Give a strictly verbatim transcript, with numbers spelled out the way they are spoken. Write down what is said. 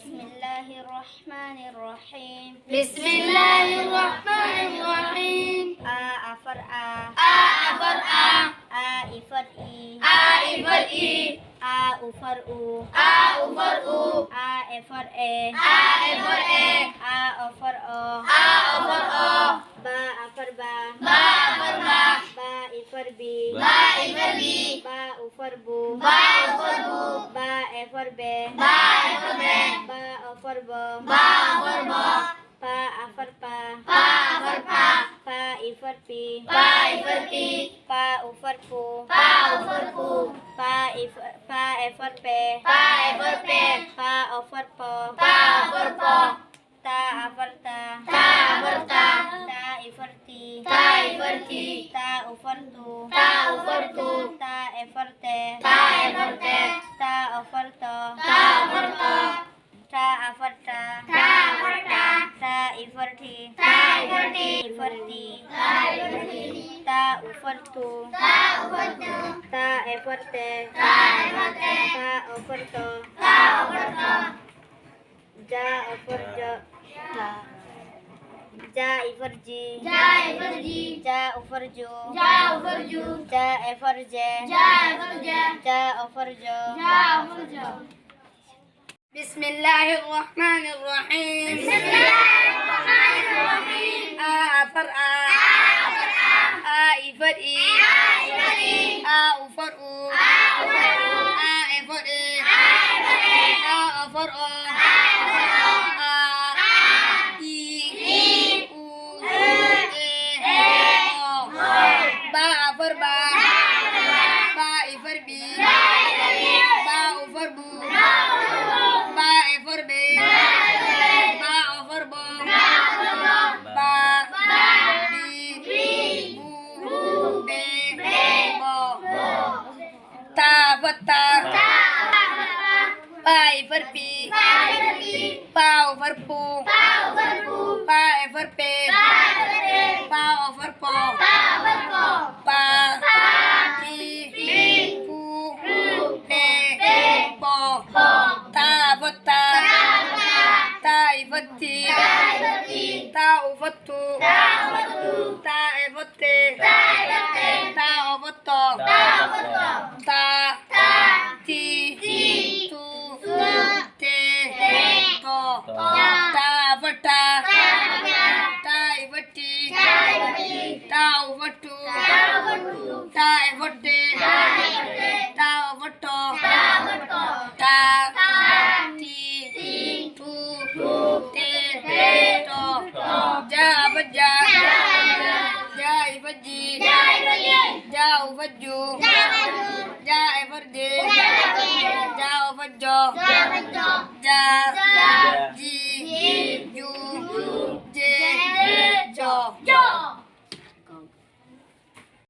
بسم الله الرحمن الرحيم. بسم الله الرحمن الرحيم. A, A for a. A, A for a. A, I for i. A, I for i. A, U for u. A, U for u. A, E for e. A, E for e. A, O for o. A, O for o. Ba, A for ba. Ba, A for ba. Ba, I for bi. Ba, I for bi. Ba, U for bu. Ba, U for bu. Ba, E for be. Ba, E for be. Ba, O for bo. Ba, O for bo. Pa, A for pa. Pa, A for pa. Pa, I for pi. Pa, I for pi. Pa, U for pu. Pa, U for pu. Pa, I for, pa, E for pe. Pa, E for pe. Pa, O for po. Pa, O for po. Ta, A for ta. Ta, A for ta. Ta, I for ti. Ta, I for ti. Ta, U for tu. Ta, U for tu. Ta, E for te. Ta, E for te. Ta, O for to. Ta, O for to. Ta, A for ta. Ta, A for ta. Ta, I for ti. Ta, I for ti. I for ti. Ta, I for ti. Ta, U for tu. Ta, U for tu. Ta, E for te. Ta, E for te. Ta, O for to. Ta, O for to. Ja, A for jo. Ja. Ja, I for ji. Ja, I for ji. Ja, U for ju. Ja, U for ju. Ja, E for je. Ja, E for je. Ja, O for jo. Ja, O for jo. بسم الله الرحمن الرحيم. بسم الله الرحمن الرحيم. A, A for a. A, A for a. A, I for i. A, I for i. A, U for u. A, U for u. A, E for e. A, E for e. A, O for o. A, O for o. A, I. I. U. U. E. E. O. O. Ba, A for ba. Ba, A for ba. Ba, I for bi. Ba, I for bi. Ba, U for bu. Ba, U for bu. Ba, E for be. Ba, E for be. Ba, O for bo. Ba, O for bo. Ba. Ba. Bi. Bi. Bu. Bu. Be. Be. Bo. Bo. Ta, A for ta. Ta, A for ta. Pa, I for pi. Pa, I for pi. Pa, U for pu. Pa, U for pu. Pa, E for pe. Pa, E for pe. Pa, O for po. Pa, O for po. Pa. Pa. Pi. Pi. Pu. Pu. Pe. Pe. Po. Po. Ta, A for ta. Ta, A for ta. Ta, I for ti. Ta, I for ti. Ta, U for tu. Ta, U for tu. Ta, E for te. Ta, E for te. Ta, O for to. Ta, O for to. Ta. Ta. Ti. Ti. Tu. Tu. Te. Te. To. To. Ta, A for ta. Ta, A for ta. Ta, I for ti. Ta, I for ti. Ta, U for tu. Ta, U for tu. Ta, E for te. Ta, E for te. Ta, O for to. Ta, O for to. Ta. Ta. Ti. Ti. Tu. Tu. Te. Te. To. To. Ja, A for ja. Ja, A for ja. Ja, I for ji. Ja, I for ji. Ja, U for ju. Ja, U for ju. Ja, E for je. Ja, E for je. Ja, O for jo. Ja,